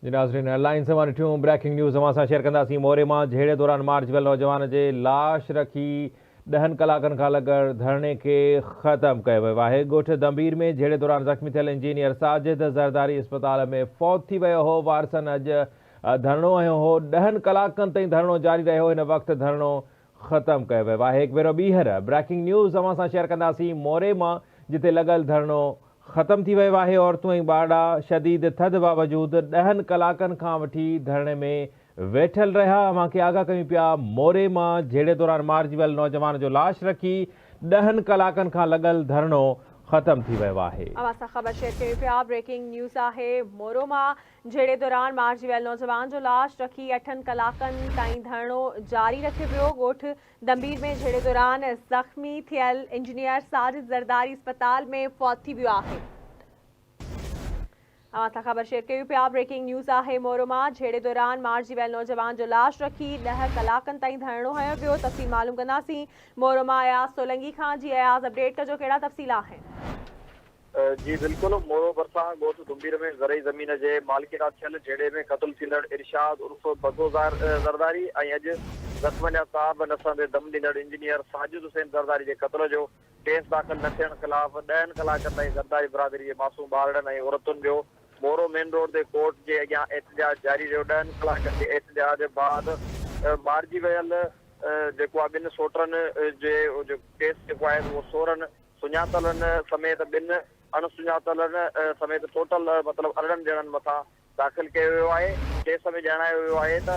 جي ناظرين head lines اوهان ڏٺيون بريڪنگ نيوز اوهان سان شيئر ڪنداسين موري مان جهيڙي دوران مارجي ويل نوجوان جي لاش رکي ڏهن ڪلاڪن کان لڳڙ ڌرڻي کي ختم ڪيو ويو آهي ڳوٺ دنبير ۾ جهيڙي دوران زخمي ٿيل انجنيئر ساجد زرداري اسپتال ۾ فوت ٿي ويو هو وارثن اڄ ڌرڻو هنيو هو ڏهن ڪلاڪن تائين ڌرڻو جاري رهيو هن وقت ڌرڻو ختم ڪيو ويو آهي هڪ ڀيرو ٻيهر بريڪنگ نيوز اوهان سان شيئر ڪنداسين موري مان جتي لڳل ڌرڻو ختم ٿي ويو آهي عورتون ۽ ٻارڙا شديد ٿڌ باوجود ڏهن ڪلاڪن کان وٺي ڌرڻي ۾ ويٺل رهيا اوهان کي آگاهه ڪيون پيا موري مان جهيڙي دوران مارجي ويل نوجوان جو لاش رکي ڏهن ڪلاڪن کان لڳل ڌرڻو ختم ٿي ويو آهي. اوهان سان خبر شيئر ڪيون پيا بريڪنگ نيوز آهي مورو مان جهيڙي دوران مارجي ويل نوجوان جو لاش رکي اٺن ڪلاڪن تائين ڌرڻو جاري رکيو ويو ڳوٺ دنبير ۾ جهيڙي دوران زخمي ٿيل انجنيئر ساجد زرداري اسپتال ۾ فوت ٿي ويو آهي. اوهان سان خبر شيئر ڪيون پيا بريڪنگ نيوز آهي مورو مان جهيڙي دوران مارجي ويل نوجوان جو لاش رکي ڏهه ڪلاڪن تائين ڌرڻو هنيو ويو تفصيل معلوم ڪنداسين مورو مان اياز سولنگي کان جي اياز اپڊيٽ ڪجو ڪهڙا تفصيل آهن. جي بلڪل مورو ڀرسان ڳوٺ دنبير ۾ زرعي زمين جي مالڪي تان ٿيل جهيڙي ۾ قتل ٿيندڙ ارشاد عرف بگو زرداري ۽ اڄ زخمن جا تاب نه سهندي دم ڏيندڙ انجنيئر ساجد حسين زرداري جي قتل جو ڪيس داخل نه ٿيڻ خلاف ڏهن ڪلاڪن تائين زرداري برادري جي معصوم ٻارڙن ۽ عورتن جو مورو مين روڊ تي ڪورٽ جي اڳيان احتجاج جاري رهيو ڏهن ڪلاڪن جي احتجاج بعد مارجي ويل جيڪو آهي ٻن سوٽن جي ڪيس جيڪو آهي اهو سورن سڃاتلن سميت ٻن اڻ سڃاتلن سميت ٽوٽل مطلب 18 ڄڻن مٿان داخل ڪيو ويو آهي. ڪيس ۾ ڄاڻايو ويو آهي ته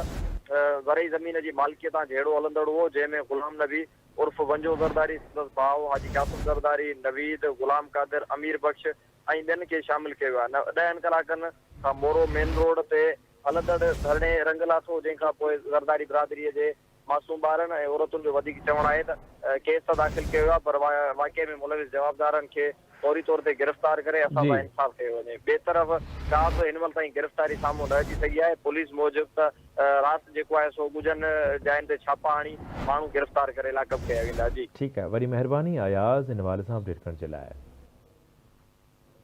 زرعي زمين جي مالڪيء تان جهيڙو هلندڙ هو، جنهن ۾ غلام نبي عرف ونجو زرداري، سندس ڀاء حاجي قاسم زرداري، نويد، غلام قادر، امير بخش ۽ ٻين کي شامل ڪيو ويو آهي. ڏهن ڪلاڪن کان مورو مين روڊ تي هلندڙ ڌرڻي رنگ لاٿو، جنهن کان پوء زرداري برادريء جي معصوم ٻارن ۽ عورتن جو وڌيڪ چوڻ آهي ته ڪيس ته داخل ڪيو ويو آهي پر واقعي ۾ ملوث جوابدارن کي فوري طور تي گرفتار ڪري اسان سان انصاف ڪيو وڃي. ٻئي طرف ڪا به هن مهل تائين گرفتاري سامهون نه اچي سگهي آهي. پوليس موجب ته رات جيڪو آهي سو ڳجهن جاين تي ڇاپا هڻي ماڻهو گرفتار ڪري لاڪپ ڪيا ويندا. جي. ٺيڪ آهي وڏي مهرباني اياز ان حوالي سان اپڊيٽ ڪرڻ جي لاء.